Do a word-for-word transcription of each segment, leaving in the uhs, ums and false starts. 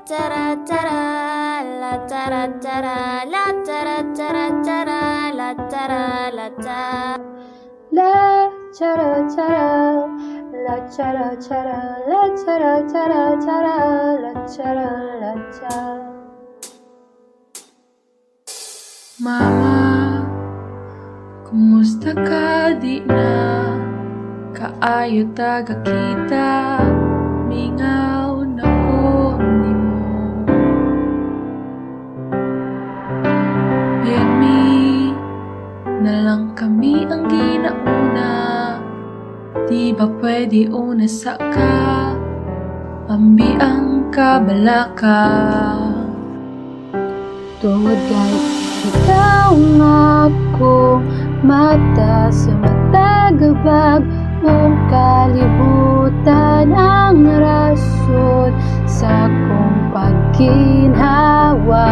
Chara chara, la chara chara, la chara chara chara, la chara la cha. La chara chara, la chara chara, la chara chara chara, la chara la cha. Mama, kumusta ka di' na? Kaayu ta ga kita, mingaw na ko ni mo. Pemi na lang kami ang ginauna. Di' ba pwede una saka, ambi ang kabalaka. Tungud kay ikaw nga kung mata sa matagabag, kung kalibutan ang rason sa kung pagginhawa.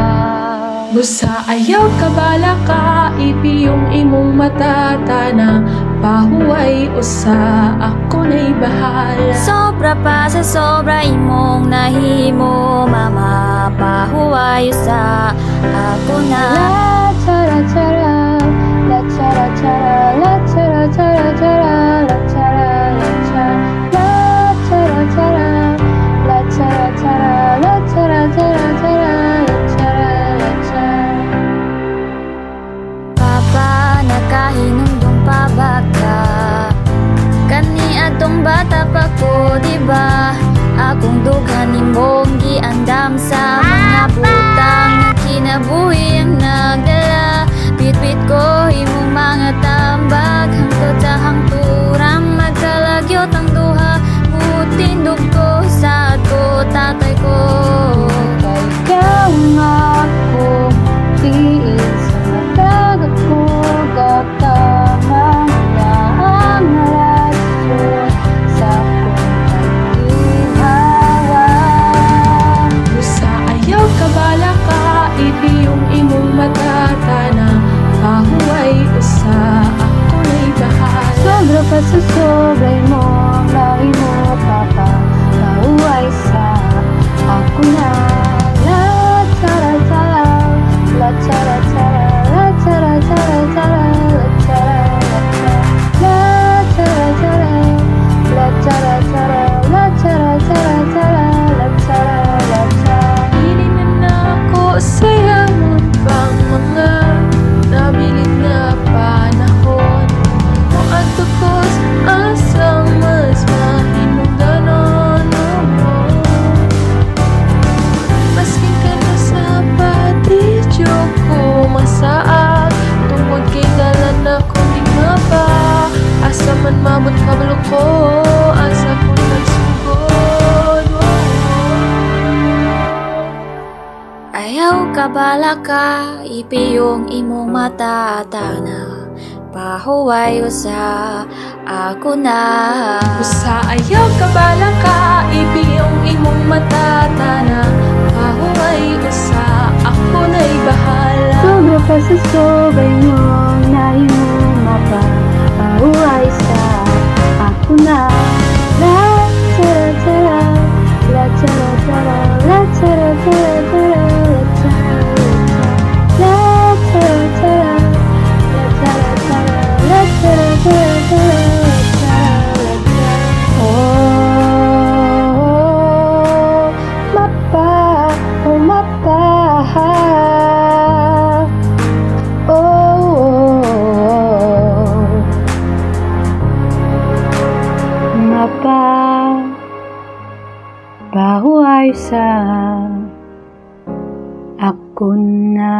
Busa ayaw kabalaka, ipiyong imong mata tana, pahuway usa, ako na'y bahala. Sobra pa sa sobra imong nahimo, mama, pahuway usa, ako na. La chara chara, la chara chara, la chara chara chara, la chara la cha. La chara chara, la chara chara, la chara chara chara, la chara la cha. Papa, nakahinungdong pa ba ka? Kani atong bata pa ko, di' ba? Akong dughan imong giandam sa mga butang na kinabuhi ang nagdala. Bitbit ko imong mga tambag, hangtod sa hangturan, magkalagyo tang duha, mutindog ko sa ko tatay ko. Kay ikaw nga kung tiis sa matagabag ko, katamang na ang rason sa kung pagginhawa. Busa ayaw kabalaka, ipiyong imong mata tana, pahuway usa, ako na'y bahala. Sobra pa sa sobra imong nahimo, papa, pahuway usa, ako na. La chara chara, la chara chara, la chara chara chara, la chara la cha. La chara chara, la chara chara, la chara chara chara, la chara la cha. Ini na ako saya mapangmanga, nabilin na panahon. Mo atukos asang mas mahinungdanon mo. Maskin kanta sa pati joko masaak, tungud kay dalan ako di' mapa, asa man mabut kabalo ko, asa ko magsugod. Ayaw kabalaka, ipiyong imong mata tana, pahuway usa, ako na. Busa ayaw kabalaka, ipiyong imong mata tana, pahuway usa, ako na'y bahala. Sobra pa sa sobra imong nahimo, mapa, pahuway usa, ako na. La chara chara, la chara chara, la chara chara chara, la chara la cha. La chara chara, la chara chara, la chara chara chara, la chara la cha. Oh, oh, oh, mapa, oh, mapa. Oh, oh, oh, oh. Mapa, pahuway usa, ako na.